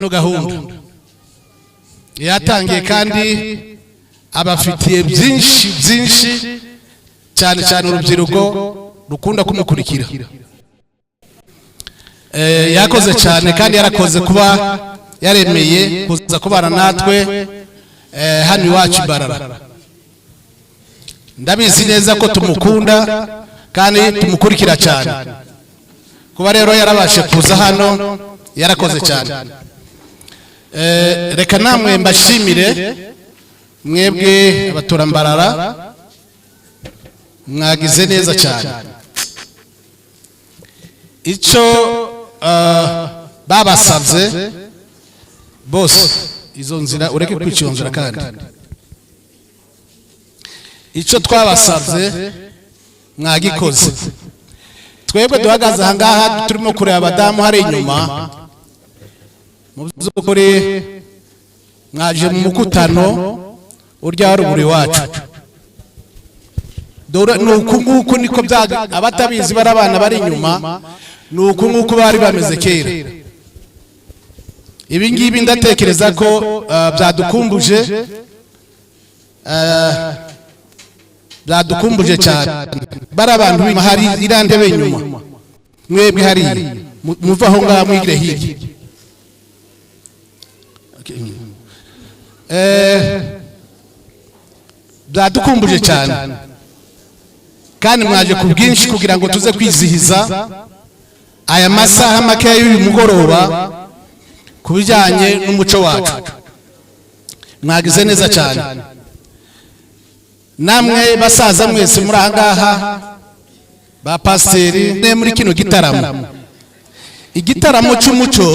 Ino gahunda yatangiye kandi abafitiye byinshi byinshi cyane cyane urubyiruko rukunda kumukurikira. Yakoze cyane kandi yarakoze kuba yaremeye kuza kubana natwe hano iwacu i Barara. Ndabizi neza ko tumukunda kandi tumukurikira cyane. Kuba rero yarabashe kuza hano, yarakoze cyane. Reka namwe mbashimire mwebwe abaturambarara, mwagize neza cyane. Icyo babasabye bose, izo nzira ureke kwica iyo nzira, kandi icyo twabasabye mwagikoze. Twebwe duhagaze aha ngaha turimo kureba abadamu hari inyuma, mu by'ukuri mwaje mu mukutano urya haruguru iwacu. Dore ni uku nguku niko byaga. Abatabizi bari abana bari inyuma, ni uku nguku bari bameze kera. Ibi ngibi ndatekereza ko byadukumbuje cyane. Bari abantu b'inyuma, hari iriya ntebe inyuma, mwebwe hariya muve aho ngaho mwigire hirya. Okay. Byadukumbuje cyane kandi mwaje ku bwinshi kugira ngo tuze kwizihiza aya masaha makeya y'uyu mugoroba ku bijyanye n'umuco wacu. Mwagize neza cyane. Namwe basaza mwese muri aha ngaha, ba pasiteri, ne muri kino gitaramo, igitaramo cy'umuco.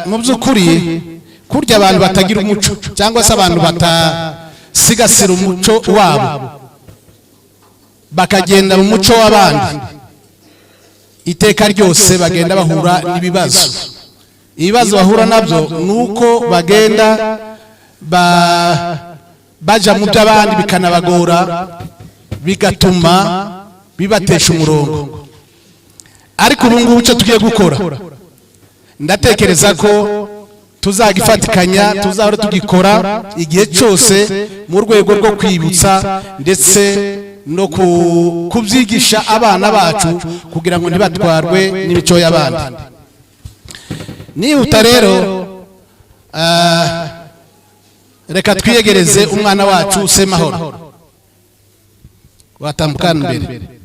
Mu by'ukuri kurya abantu batagira umuco cyangwa se abantu batasigasira umuco wabo bakagenda mu muco w'abandi, iteka ryose bagenda bahura n'ibibazo. Ibibazo bahura nabyo ni uko bagenda baja mu by'abandi, bikanabagora, bigatuma bibatesha umurongo. Ariko ubu ngubu icyo tugiye gukora, ndatekereza ko tuzagifatikanya, tuzahora tugikora igihe cyose mu rwego rwo kwibutsa ndetse no kubyigisha abana bacu kugira ngo ntibatwarwe n'imico y'abandi. Nihuta rero, reka twiyegereze umwana wacu Semahoro watambukana imbere.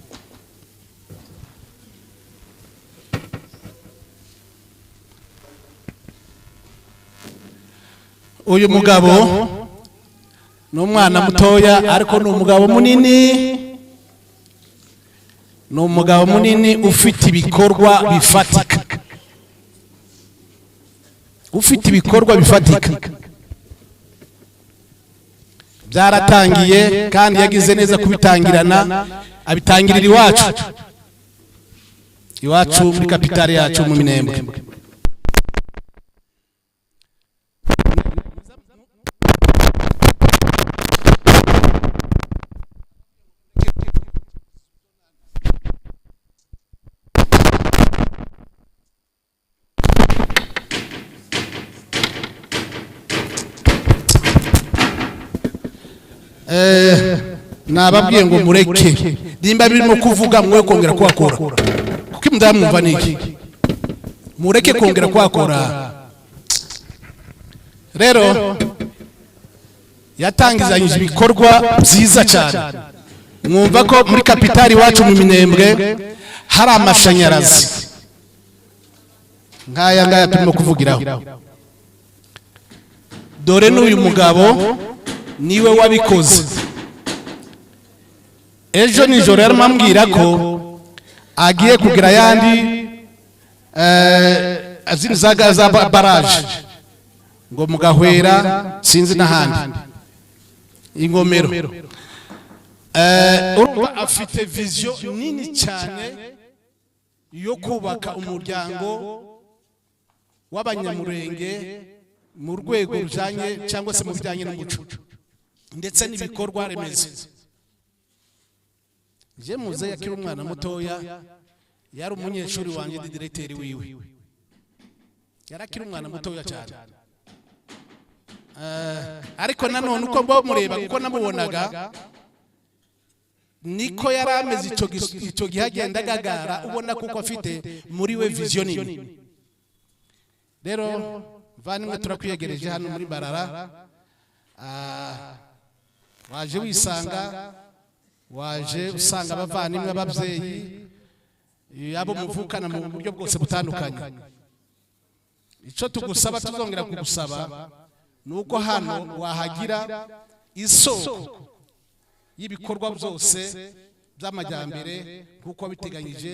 Uyu mugabo ni umwana mutoya, ariko ni umugabo munini, ni umugabo munini ufite ibikorwa bifatika, ufite ibikorwa bifatika. Byaratangiye kandi yagize neza kubitangirana, abitangirira iwacu, iwacu muri kapitali yacu mu Minembwe. Nababwiye ngo mureke, nimba birimo kuvuga mwe kongera kuhakora, kuko imudamwumva niki, mureke kongera kuhakora. Rero yatangizanyije ibikorwa byiza cyane. Mwumva ko muri kapitali iwacu mu Minembwe hari amashanyarazi nk'aya ngaya turimo kuvugiraho. Dore n'uyu mugabo niwe wabikoze. Ejo nijoro yarimo ambwira ko agiye kugira ayandi zindi za baraje ngo mugahwera, sinzi n'ahandi ingomero. Urumva afite vision nini cyane yo kubaka umuryango w'Abanyamurenge mu rwego rujanye cyangwa se mu bijyanye n'umuco ndetse n'ibikorwa remezo. Je muze yakiri umwana mutoya, yari umunyeshuri wanjye, di directeur wiwe. Yarakiri umwana mutoya cyane, ariko nanone uko bamureba, kuko namubonaga niko yari ameze icyo gihe, agenda agagara, ubona kuko afite muri we vision nini. Rero muvandimwe, turakwiyegereje hano muri Barara. Waje wisanga, waje usanga abavandimwe, ababyeyi, abo muvukana mu buryo bwose butandukanye. Icyo tugusaba, tuzongera kugusaba, ni uko hano wahagira isoko y'ibikorwa byose by'amajyambere nk'uko wabiteganyije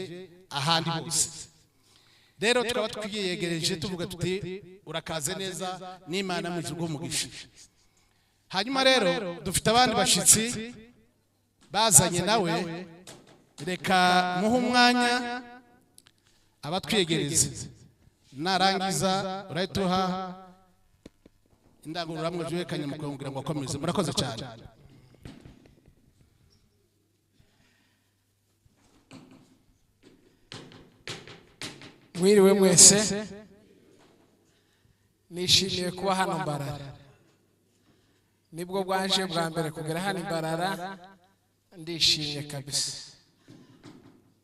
ahandi hose. Rero tukaba twiyegereje tuvuga tuti urakaze neza, n'Imana mu ijuru umugisha. Hanyuma rero dufite abandi bashyitsi bazanye nawe. Reka muhe umwanya abatwiyegereze, narangiza urahita uha indangururamajwi we Kanyamukwe kugira ngo akomeze. Murakoze cyane. Mwiriwe mwese. Nishimiye kuba hano Mbarara. Nibwo bwaje bwa mbere kugera hano i Mbarara. Ndishimye kabisa.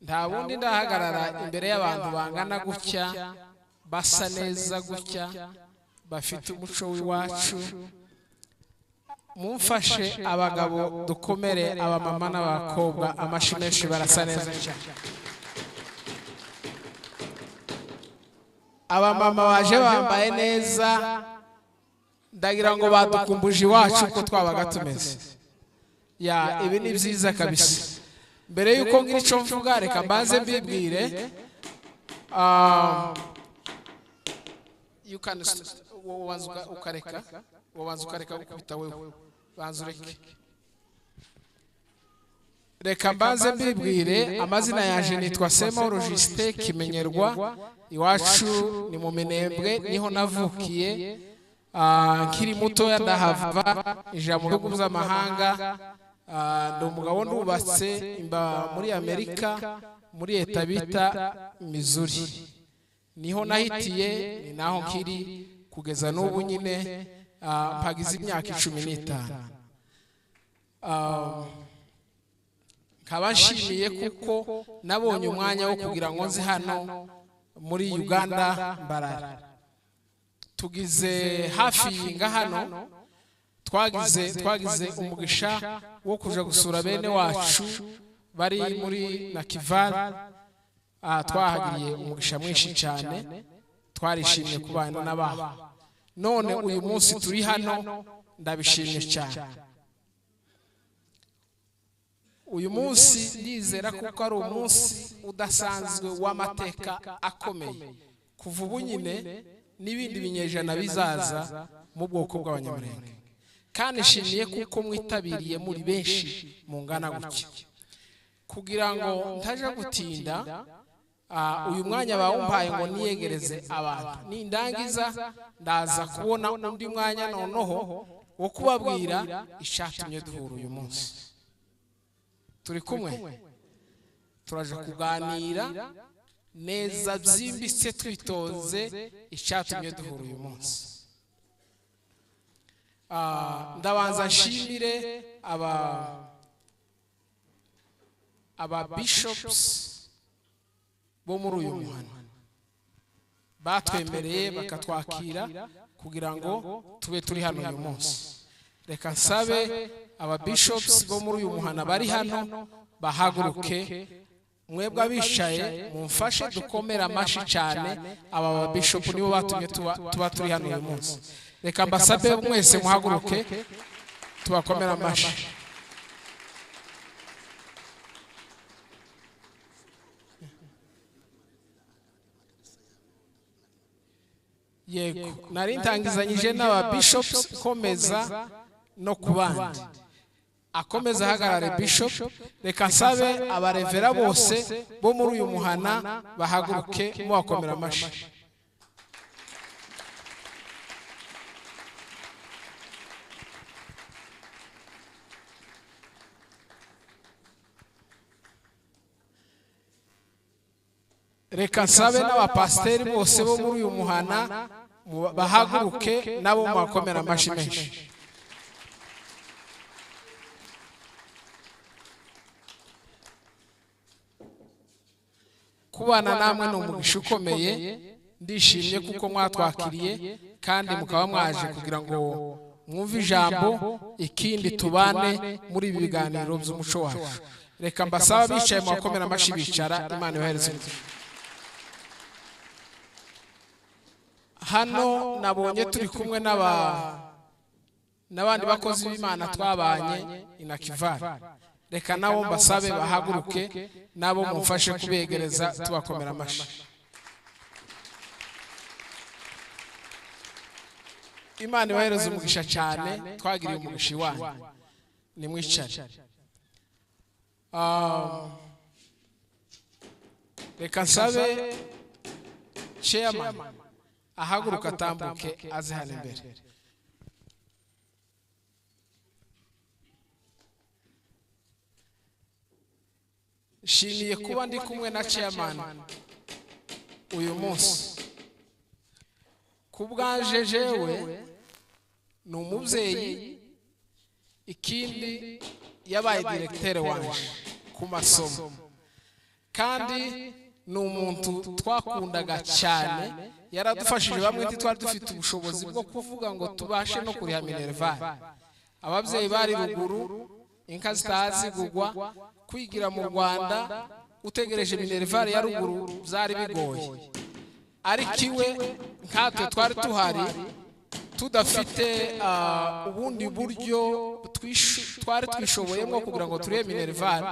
Nta bundi ndahagarara imbere y'abantu bangana gutya, basa neza gutya, bafite umuco w'iwacu. Mumfashe abagabo dukomere abamama n'abakobwa amashyi menshi. Barasa neza cyane. Abamama baje bambaye neza, ndagira ngo badukumbuje iwacu uko twabaga tumeze. Ya, ibi ni byiza kabisa. Mbere y'uko ngira icyo mvuga, reka mbanze mbibwire. You can wabanza ukareka gukubita wewe, banza ureke. Reka mbanze mbibwire amazina yaje. Nitwa Semahoro Justin Kimenyerwa. Iwacu ni mu Minembwe, niho navukiye. Nkiri mutoya ndahava ija mu bihugu by'amahanga. Ndi umugabo, ndubatse, mba muri Amerika, muri leta bita Missouri. Niho nahitiye, ni naho nkiri kugeza n'ubu nyine. Mpagize imyaka 15. Nkaba nshimiye kuko nabonye umwanya wo kugira ngo nze hano muri Uganda, Mbarara. Tugize hafi yinga hano, twagize umugisha wo kuja gusura bene wacu bari muri Nakivale. Twahagiriye umugisha mwinshi cyane, twarishimye kubana n'abaho. None uyu munsi turi hano, ndabishimye cyane. Uyu munsi ndizera kuko ari umunsi udasanzwe w'amateka akomeye kuva ubu nyine n'ibindi binyejana bizaza mu bwoko bw'Abanyamurenge. Kandi nshimiye kuko mwitabiriye muri benshi mungana gutya. Kugira ngo ntaje gutinda, uyu mwanya bawumpaye ngo niyegereze abantu. Nindangiza ndaza kubona undi mwanya noneho wo kubabwira icyatumye duhura uyu munsi. Turi kumwe, turaje kuganira neza byimbitse, twitonze, icyatumye duhura uyu munsi. Ndabanza nshimire aba bishops bo muri uyu muhana batwemereye bakatwakira kugira ngo tube turi hano uyu munsi. Reka nsabe aba bishops bo muri uyu muhana bari hano bahaguruke. Mwebwe abicaye mumfashe dukomere amashyi cyane. Aba ba bishop nibo batumye tuba turi hano uyu munsi. Reka mbasabe mwese muhaguruke tubakomere amashyi. Yego, nari ntangizanyije n'aba bishops, komeza no ku bandi. Akomeza ahagarare bishop. Reka nsabe abarevera bose bo muri uyu muhana bahaguruke, mubakomera amashyi. Reka nsabe n'abapasiteri bose bo muri uyu muhana bahaguruke, nabo mubakomera amashyi menshi. Kubana namwe ni umugisha ukomeye, ndishimye kuko mwatwakiriye kandi mukaba mwaje kugira ngo mwumve ijambo, ikindi tubane muri ibi biganiro by'umuco wacu. Reka mbasaba bicaye mu bakomera amashyi bicara, Imana ibahereze umugisha. Hano nabonye turi kumwe n'abandi bakozi b'Imana twabanye inakivara. Reka nabo mbasabe bahaguruke, nabo mumfashe kubegereza tubakomera amashyi. Imana ibahereze umugisha cyane, twagiriye umugisha iwanyu. Nimwicare. Reka nsabe chairman ahaguruka atambuke aze hano imbere. Nshimiye kuba ndi kumwe na chairman uyu munsi. Ku bwanje jewe ni umubyeyi, ikindi yabaye directeur wanje ku masomo, kandi ni umuntu twakundaga cyane, yaradufashije. Bamwe ntitwari dufite ubushobozi bwo kuvuga ngo tubashe no kuriha minerval. Ababyeyi bari ruguru, inka zitazigugwa, kwigira mu Rwanda utegereje minerval ya ruguru byari bigoye. Ariko iwe nkatwe twari tuhari tudafite ubundi buryo twari twishoboyemo kugira ngo turihe minerval,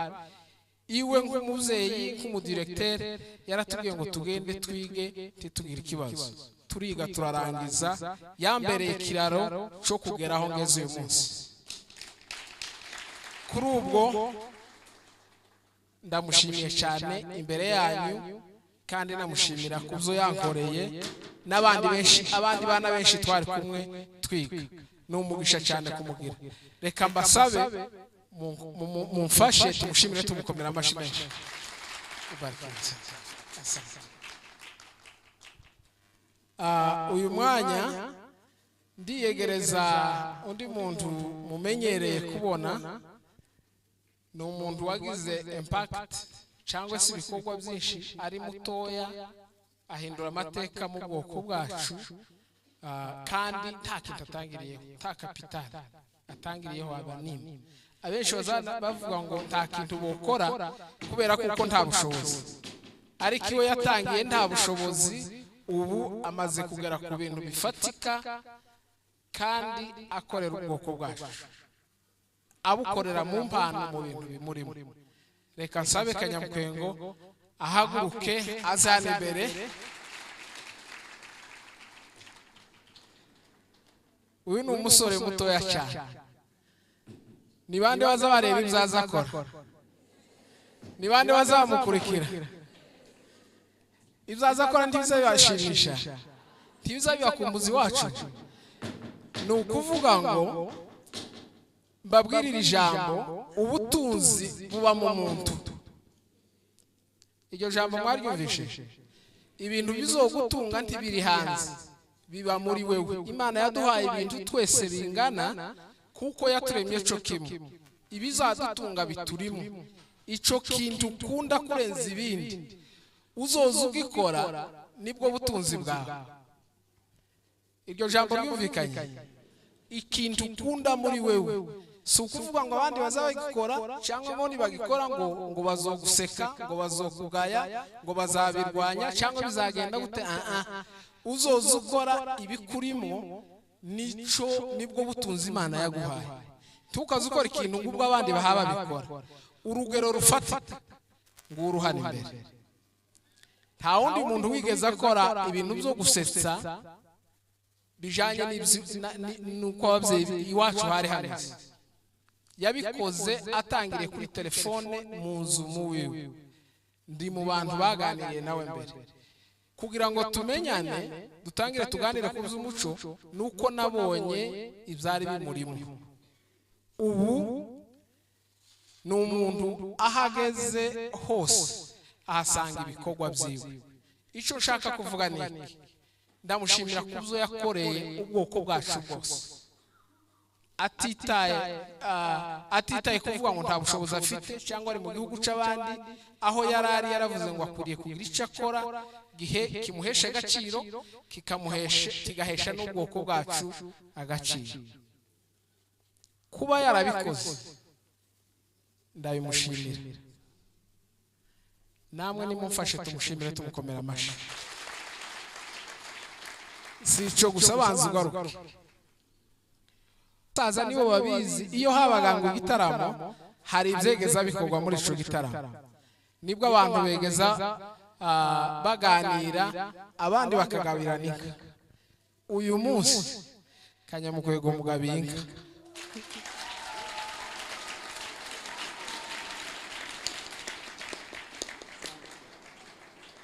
iwe nk'umubyeyi nk'umudirecteur yaratubwiye ngo tugende twige ntitugire ikibazo. Turiga turarangiza, yambereye ikiraro cyo kugeraho ngeze uyu munsi. Kuri ubwo ndamushimiye cyane imbere yanyu, kandi namushimira ku byo yankoreye n'abandi benshi, abandi bana benshi twari kumwe twiga. Ni umugisha cyane kumugira. Reka mbasabe mumfashe tumushimire tumukomera amashyi menshi. Uyu mwanya ndiyegereza undi muntu mumenyereye kubona, ni umuntu wagize impact cyangwa se ibikorwa byinshi ari mutoya, ahindura amateka mu bwoko bwacu, kandi nta kintu atangiriyeho, nta kapitali atangiriyeho aba nini. Abenshi bavuga ngo nta kintu bokora kubera kuko nta bushobozi, ariko iwe yatangiye nta bushobozi, ubu amaze kugera ku bintu bifatika kandi akorera ubwoko bwacu, abukorera mu mpano mu bintu bimurimo. Reka nsabe Kanyamukwengo ahaguruke azane imbere. Uyu ni umusore mutoya cyane. Ni bande baza bareba ibyo azakora? Ni bande bazamukurikira? Ibyo azakora ntibizabibashimisha, ntibizabibakumbuza iwacu. Ni ukuvuga ngo mbabwirire ijambo, ubutunzi buba mu muntu. Iryo jambo mwaryumvishije? Ibintu bizogutunga ntibiri hanze, biba muri wewe. Imana yaduhaye ibintu twese bingana, kuko yaturemye cyo kimwe. Ibizadutunga biturimo. Ico kintu ukunda kurenza ibindi uzoza ugikora, nibwo butunzi bwawe. Iryo jambo ryumvikanye? Ikintu ukunda muri wewe, si ukuvuga ngo abandi bazabikora cyangwa ngo nibagikora ngo bazoguseka, ngo bazokugaya, ngo bazabirwanya cyangwa bizagenda gute. Uzoza ukora ibikurimo, nico nibwo butunzi Imana yaguhaye. Ntukaze ukora ikintu ngubwo abandi bahaba bikora. Urugero rufatika nguruhana imbere. Nta wundi muntu wigeze akora ibintu byo gusetsa bijanye n'uko ababyeyi iwacu hari hameze. Yabikoze atangiriye kuri telefone mu nzu muwiwe. Ndi mu bantu baganiriye nawe mbere kugira ngo tumenyane, dutangire tuganire ku by'umuco, nuko nabonye ibyari bimurimo. Ubu ni umuntu ahageze hose ahasanga ibikorwa byiwe. Icyo nshaka kuvuga ni iki: ndamushimira ku byo yakoreye ubwoko bwacu bwose, atitaye kuvuga ngo nta bushobozi afite cyangwa ari mu gihugu cy'abandi. Aho yari ari, yaravuze ngo akwiriye kugira icyo akora gihe kimuhesha agaciro, kikamuhesha, kigahesha n'ubwoko bwacu agaciro. Kuba yarabikoze ndabimushimira. Namwe nimumfashe tumushimire, tumukomera amashyi. Si icyo gusa, banza ugaruke. Saza nibo babizi, iyo habaga ngo igitaramo, hari ibyegeza bikorwa muri icyo gitaramo, nibwo abantu begeza baganira, abandi bakagabirana inka. Uyu munsi Kanyamukwego mugabiye inka.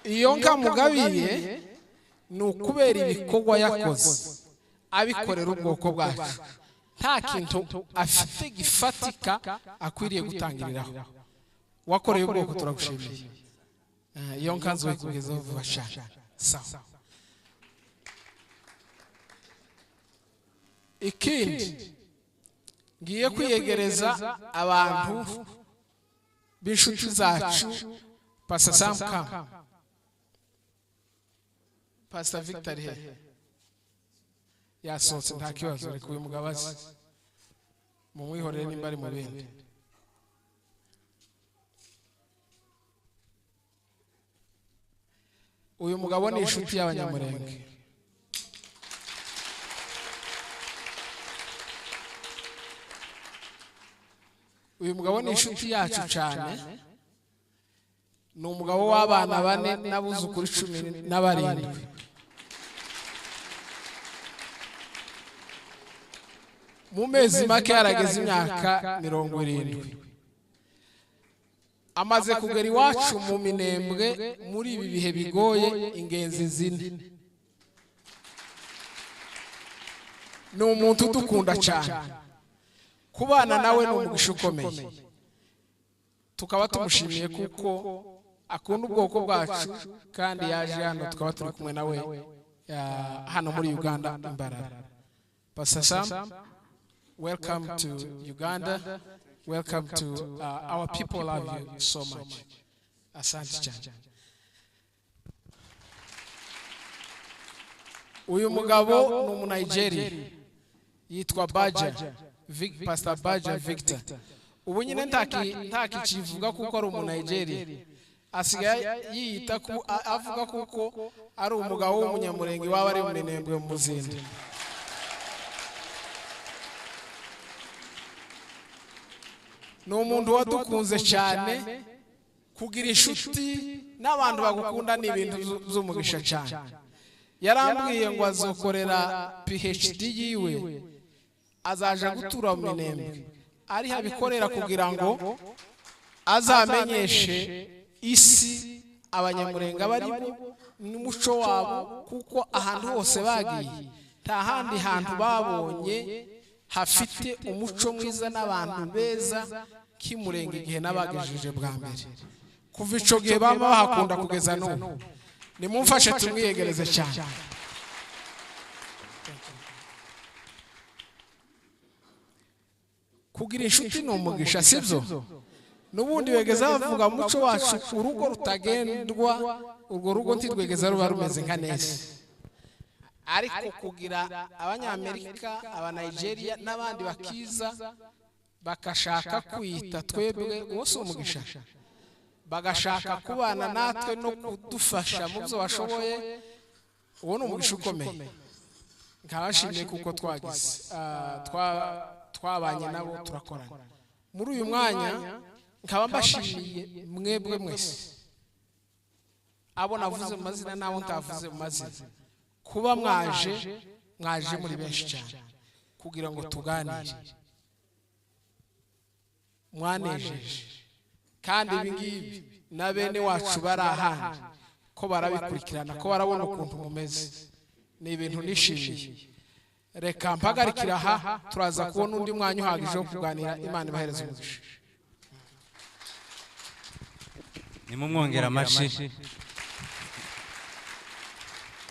Iyo nka mugabiye ni ukubera ibikorwa yakoze abikorera ubwoko bwacu, nta kintu afite gifatika akwiriye gutangiriraho. Wakoreye ubwoko, turagushimiye. Iyo nka nzoyikugezaho vuba cyane. Sawa. Ikindi, ngiye kwiyegereza abantu b'inshuti zacu. Pastor Sam Kam, Pastor Victor he yasohotse, nta kibazo, reka uyu mugabo aze, mumwihorere nimba ari mu bindi. Uyu mugabo ni inshuti y'Abanyamurenge. Uyu mugabo ni inshuti yacu cyane. Ni umugabo w'abana bane n'abuzukuru 17. Mu mezi make yarageze imyaka 70. Amaze kugera iwacu mu Minembwe muri ibi bihe bigoye ingenzi zine. Ni umuntu udukunda cyane, kubana nawe ni umugisha ukomeye. Tukaba tumushimiye kuko akunda ubwoko bwacu, kandi yaje hano tukaba turi kumwe nawe hano muri Uganda, Imbarara. Pastor Sam, welcome to Uganda. Welcome to our people. Love you so much. Asante cyane. Uyu mugabo ni Umunigeria, yitwa Baja Vic, Pastor Baja Victor. Ubu nyine ntakikivuga kuko ari Umunigeria, asigaye yiyita ku avuga kuko ari umugabo w'Umunyamurenge waba ari mu Minembwe mu Muzinda. Ni umuntu wadukunze cyane. Kugira inshuti n'abantu bagukunda ni ibintu by'umugisha cyane. Yarambwiye ngo azokorera PhD yiwe, azaja gutura mu Minembwe ariho abikorera, kugira ngo azamenyeshe isi Abanyamurenga barimo n'umuco wabo, kuko ahantu hose bagiye nta handi hantu babonye hafite umuco mwiza n'abantu beza k'Imurenga igihe n'abagejeje bwa mbere. Kuva ico gihe bama bahakunda kugeza n'ubu. Nimumfashe tumwiyegereze cyane. Kugira inshuti ni umugisha, sibyo? N'ubundi begeza bavuga mu muco wacu, urugo rutagendwa, urwo rugo ntirwegeza ruba rumeze nka neza. Ariko kugira Abanyamerika, Abanigeria n'abandi bakiza bakashaka kwita twebwe, uwo si umugisha? Bagashaka kubana natwe no kudufasha mu byo bashoboye, uwo ni umugisha ukomeye. Nkabashimiye kuko twagize twabanye nabo, turakorana. Muri uyu mwanya nkaba mbashimiye mwebwe mwese, abo navuze mu mazina n'abo ntavuze mu mazina, kuba mwaje muri benshi cyane kugira ngo tuganire. Mwanejeje, kandi ibi ngibi na bene wacu bari ahandi ko barabikurikirana, ko barabona ukuntu mumeze, ni ibintu nishimiye. Reka mpagarikira aha, turaza kubona undi mwanya uhagije wo kuganira. Imana ibahereze umugisha. Nimumwongera amashyi.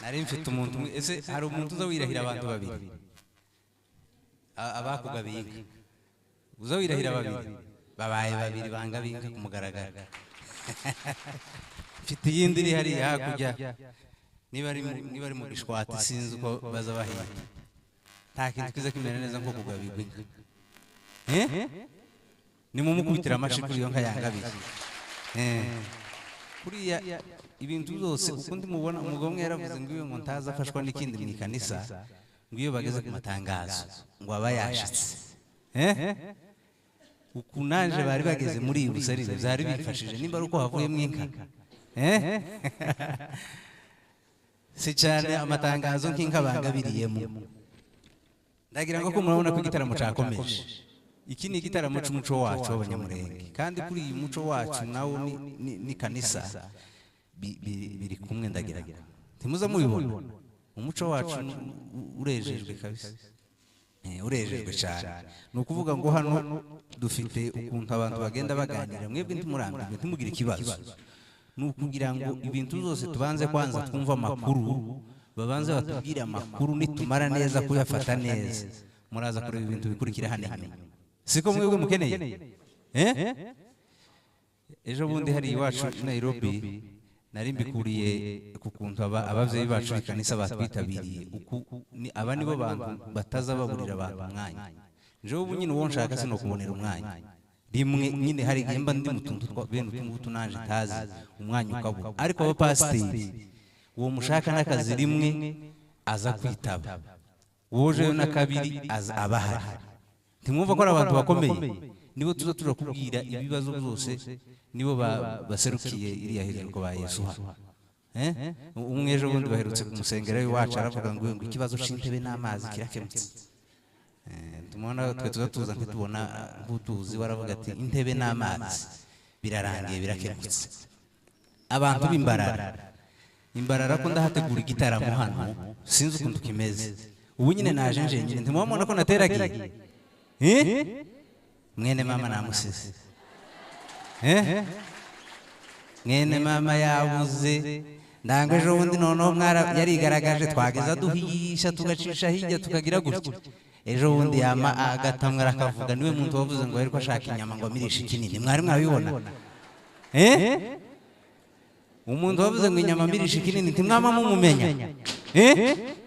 Nari mfite umuntu umwe. Ese hari umuntu uza wirahira abantu babiri? Abakugabiye inka uza wirahira babiri, babaye babiri bangabiye inka ku mugaragaro. Mfite iyindi iri hariya hakurya, niba ari mu gishwati sinzi uko baza bahita. Nta kintu kiza kimera neza nko kugabirwa inka. Nimumukubitira amashi kuri iyo nka yangabiye. Kuriya ibintu byose ukundi mubona, umugabo umwe yaravuze ngo iyo umuntu ntaza afashwa n'ikindi mu ikanisa, ngo iyo bageze ku matangazo ngo aba yashitse. Uku naje bari bageze muri iyi busarire byari bifashije, nimba ari uko havuyemo inka. Si cyane amatangazo nk'inka bangabiriyemo. Ndagira ngo ko murabona ko igitaramo cyakomeje. Iki ni igitaramo cy'umuco wacu w'Abanyamurenge, kandi kuri uyu muco wacu nawo ni kanisa biri kumwe. Ndagira ntimuza mubibona, umuco wacu urejejwe kabisa, urejejwe cyane. Ni ukuvuga ngo hano dufite ukuntu abantu bagenda baganira, mwebwe ntimurambirwe, ntimugire ikibazo. Ni ukugira ngo ibintu byose tubanze kwanza twumva amakuru, babanze batubwire amakuru, nitumara neza kuyafata neza muraza kureba ibintu bikurikira hano inyuma. Siko mwebwe mukeneye? Ejo bundi hari iwacu i Nairobi nari mbikuriye ku kuntu ababyeyi bacu b'ikanisa batwitabiriye. Aba nibo bantu bataza baburira abantu umwanya. Njewe ubu nyine uwo nshaka sinokubonera umwanya rimwe nyine, hari igihe mba ndi mu tuntu twa bene utu ngutu naje ntazi umwanya ukabura, ariko abapasiteri uwo mushaka n'akazi rimwe aza kwitaba, wojeyo na kabiri aza abahari. Ntimwumva ko ari abantu bakomeye? Nibo tuza turakubwira ibibazo byose, nibo baserukiye iriya hejuru ko ba Yesu hano. Umwe ejo bundi baherutse kumusengera iwacu aravuga ngo ikibazo c'intebe n'amazi kirakemutse. Tumubona twe tuza tuza ntitubona nk'utuzi, waravuga ati intebe n'amazi birarangiye birakemutse. Abantu b'imbarara, imbarara ko ndahategura igitaramo hano sinzi ukuntu kimeze. Ubu nyine naje njenyine, ntimubona ko nateragiye? Mwene mama namusize. Mwene mama yabuze ndangwe ejo bundi noneho yarigaragaje, twageza duhisha tugacisha hirya tukagira gutya. Ejo bundi yama agatamwe arakavuga, niwe muntu wavuze ngo ariko ashaka inyama ngo amirishe ikinini. Mwari mwabibona? Umuntu wavuze ngo inyama amirishe ikinini ntimwama mumumenya?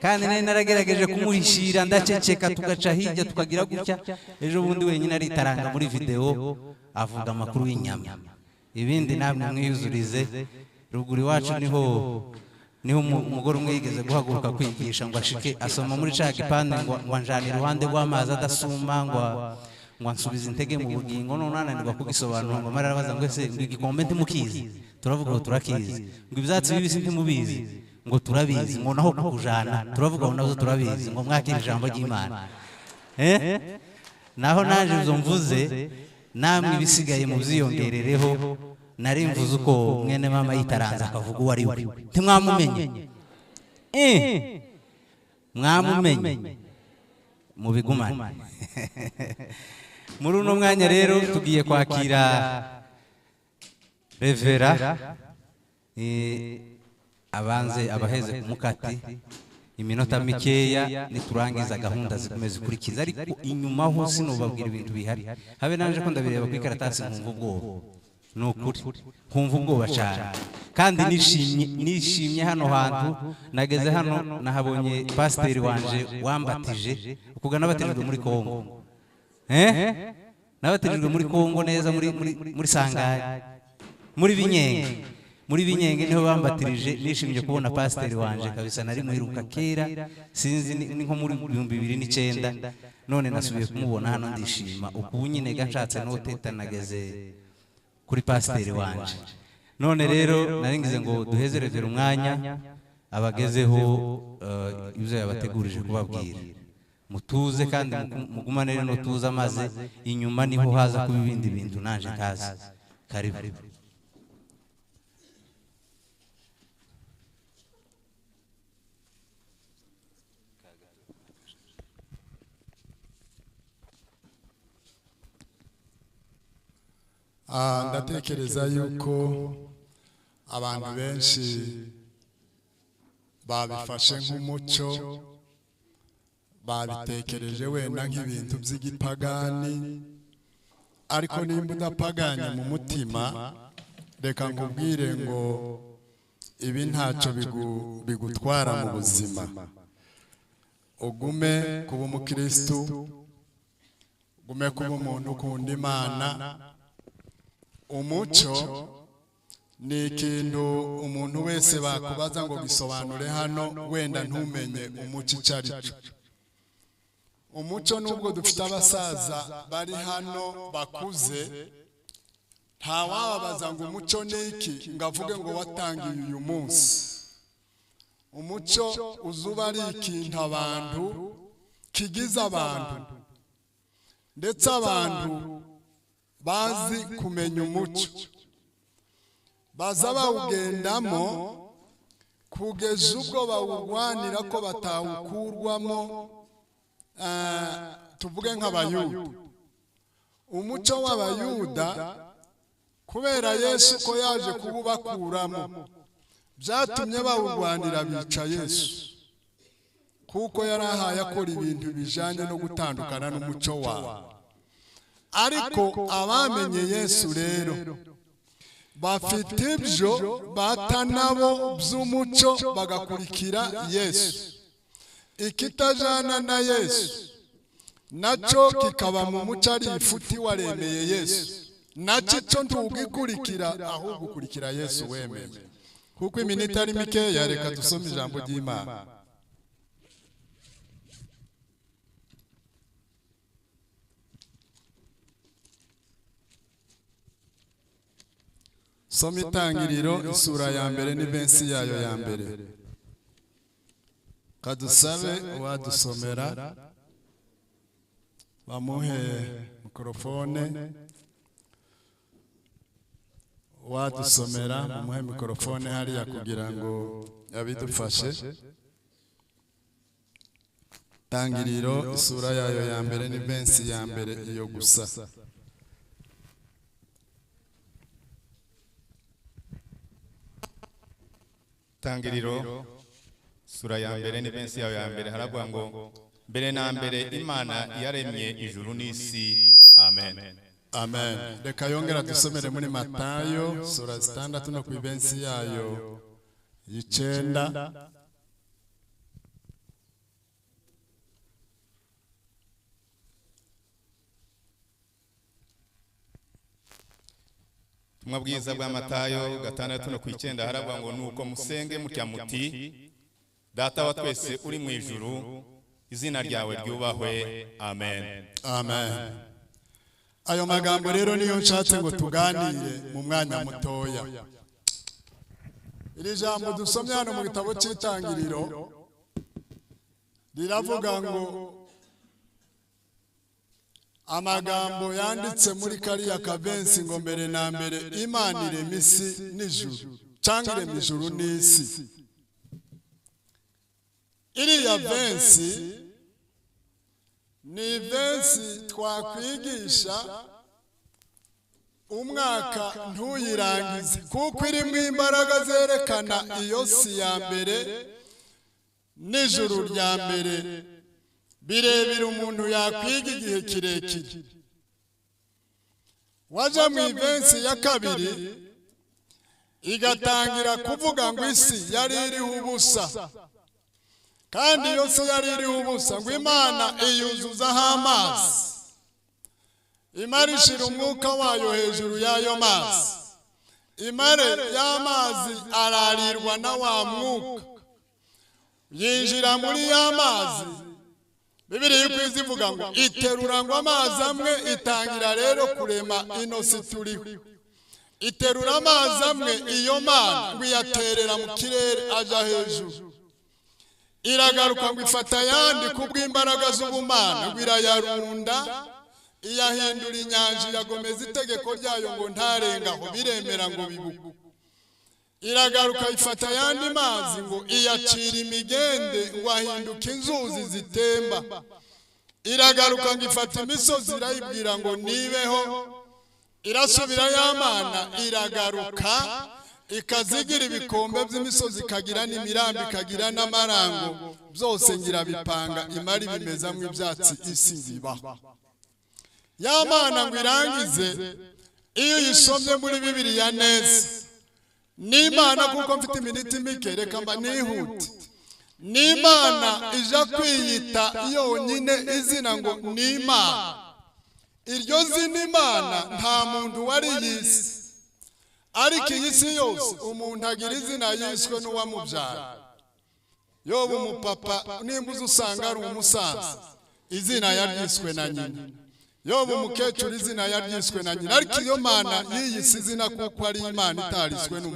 Kandi nari naragerageje kumuhishira ndaceceka, tugaca hirya tukagira gutya. Ejo bundi wenyine aritaranga muri video avuga amakuru y'inyama. Ibindi namwe mwiyuzurize. Ruguru iwacu niho umugore umwe yigeze guhaguruka kwigisha ngo ashike asoma muri ca gipande ngo anjane iruhande rw'amazi adasuma, ngo ansubize intege mu bugingo. None ananirwa kugisobanura ngo amara arabaza ngo ese ngo igikombe ntimukizi? Turavuga ngo turakizi. Ngo ibyatsi bibisi ntimubizi? Ngo turabizi. Ngo naho kukujana? Turavuga ngo nazo turabizi. Ngo mwakire ijambo ry'Imana. Naho naje izo mvuze namwe ibisigaye mubyiyongerereho. Nari mvuze uko mwene mama yitaranze akavuga uwo ari we, ntimwamumenye? Mwamumenye mubigumane. Muri uno mwanya rero tugiye kwakira Revera abanze abaheze ku mukati iminota mikeya, niturangiza gahunda zikomeza zikurikiza. Ariko inyuma ho sinobabwira ibintu bihari, habe naje ko ndabireba ku ikaratasi nkumva ubwoba. Ni ukuri nkumva ubwoba cyane, kandi nishimye hano hantu nageze hano nahabonye pasiteri wanje wambatije, ukuga nabatijwe muri Kongo. Nabatijwe muri Kongo neza, muri Sangari, muri Binyenge. Muri Binyenge niho bambatirije. Nishimye kubona pasiteri wanje kabisa, nari muheruka kera sinzi ni nko muri 2009, none nasubiye kumubona hano ndishima. Uku nyine gashatse noteta nageze kuri pasiteri wanje. None rero naringize ngo duheze Revera umwanya abagezeho ibyo yabategurije kubabwira. Mutuze kandi mugumane rero tuze, amaze inyuma niho haza kuba ibindi bintu naje ntazi. Karibu. Ndatekereza yuko abantu benshi Babifashe nk'umuco, babitekereje wenda nk'ibintu by'igipagani. Ariko nimba udapaganye mu mutima, reka nkubwire ngo ibi ntacyo bigutwara mu buzima. Ugume kuba umukristu, ugume kuba umuntu ukunda Imana. Umuco ni ikintu umuntu wese bakubaza ngo gisobanure hano, wenda ntumenye umuco icyo ari cyo. Umuco, nubwo dufite abasaza bari hano bakuze, ntawababaza ngo umuco ni iki ngo avuge ngo watangiye uyu munsi. Umuco uzuba ari ikintu abantu kigize abantu, ndetse abantu bazi kumenya umuco baza bawugendamo kugeza ubwo bawurwanira ko batawukurwamo. Tuvuge nk'Abayuda, umuco w'Abayuda, kubera Yesu ko yaje kuwubakuramo, byatumye bawurwanira, bica Yesu, kuko yari ahaye akora ibintu bijyanye no gutandukana n'umuco wabo. Ariko abamenye Yesu rero bafite ibyo bata nabo by'umuco, bagakurikira Yesu. Ikitajana na Yesu nacyo kikaba mu muco ari ifuti. Waremeye Yesu, nacyo icyo ntugikurikira, ahubwo ukurikira Yesu wemeye. Kuko iminota ari mikeya, reka dusome ijambo ry'Imana. Soma Itangiriro isura ya 1 n'ivensi yayo ya 1. Kadusabe uwadusomera, bamuhe mikorofone. Uwadusomera mumuhe mikorofone hariya kugira ngo abidufashe. Tangiriro isura yayo ya 1 n'ivensi ya 1, iyo gusa. Tangiriro sura ya 1 n'ivensi yayo ya 1, haravuga ngo: "Mbere na mbere Imana yaremye ijuru n'isi." Amen. Amen. Reka yongera dusomere muri Matayo sura 6 no ku ivensi yayo y'9. Ubutumwa bwiza bwa Matayo 6 no ku 9, haravuga ngo: "Nuko musenge mutya muti: Data wa twese uri mu ijuru, izina ryawe ryubahwe." Amen. Amen. Ayo magambo rero niyo nshatse ngo tuganire mu mwanya mutoya. Iri jambo dusomye hano mu gitabo cy'Itangiriro riravuga ngo amagambo yanditse muri kariya kavensi ngo: "Mbere na mbere Imana irema isi n'ijuru", cyangwa irema ijuru n'isi. Iriya vensi ni vensi twakwigisha umwaka ntuyirangize, kuko irimo imbaraga zerekana iyo si ya mbere n'ijuru rya mbere. Birebire umuntu yakwiga igihe kirekire. Waja mu ivensi ya 2, igatangira kuvuga ngo isi yari iriho ubusa, kandi iyo si yari iriho ubusa, ngo Imana iyuzuzaho amazi, imara ishira umwuka wayo hejuru y'ayo mazi, imare y'amazi ararirwa na wa mwuka, yinjira muri ya mazi. Bibiliya ikwiza ivuga ngo iterura ngo amazi amwe, itangira rero kurema ino si turiho. Iterura amazi amwe iyo Mana, ngo iyaterera mu kirere aja hejuru. Iragaruka ngo ifata ayandi kubw'imbaraga z'ubumana, ngo irayarunda, iyahindura inyanja, iragomeza itegeko ryayo ngo ntarengaho, biremera ngo bibuku. Iragaruka ifata ayandi mazi, ngo iyacira imigende, ngo ahinduka inzuzi zitemba. Iragaruka ngo ifata imisozi, irayibwira ngo nibeho. Irasubira y'Amana, iragaruka Ikazigira ibikombe by'imisozi, ikagira n'imirambi, ikagira n'amarango, byose ngirabipanga, imari bimezamo ibyatsi, isi ngibaho. Ya Mana ngo irangize, iyo uyisomye muri Bibiliya neza, n'Imana, kuko mfite iminota mike, reka mba nihute, n'Imana ija kwiyita yonyine izina ngo ni Imana. Iryo zina Imana nta muntu wariyise, ariko iyi si yose umuntu agira izina yiswe n'uwamubyara. Yoba umupapa, nimba uzi usanga ari umusaza, izina yaryiswe na nyina. Yoba umukecuru, izina yaryiswe na nyina. Ariko iyo Mana yiyise izina kuko ari Imana itariswe n'umuntu.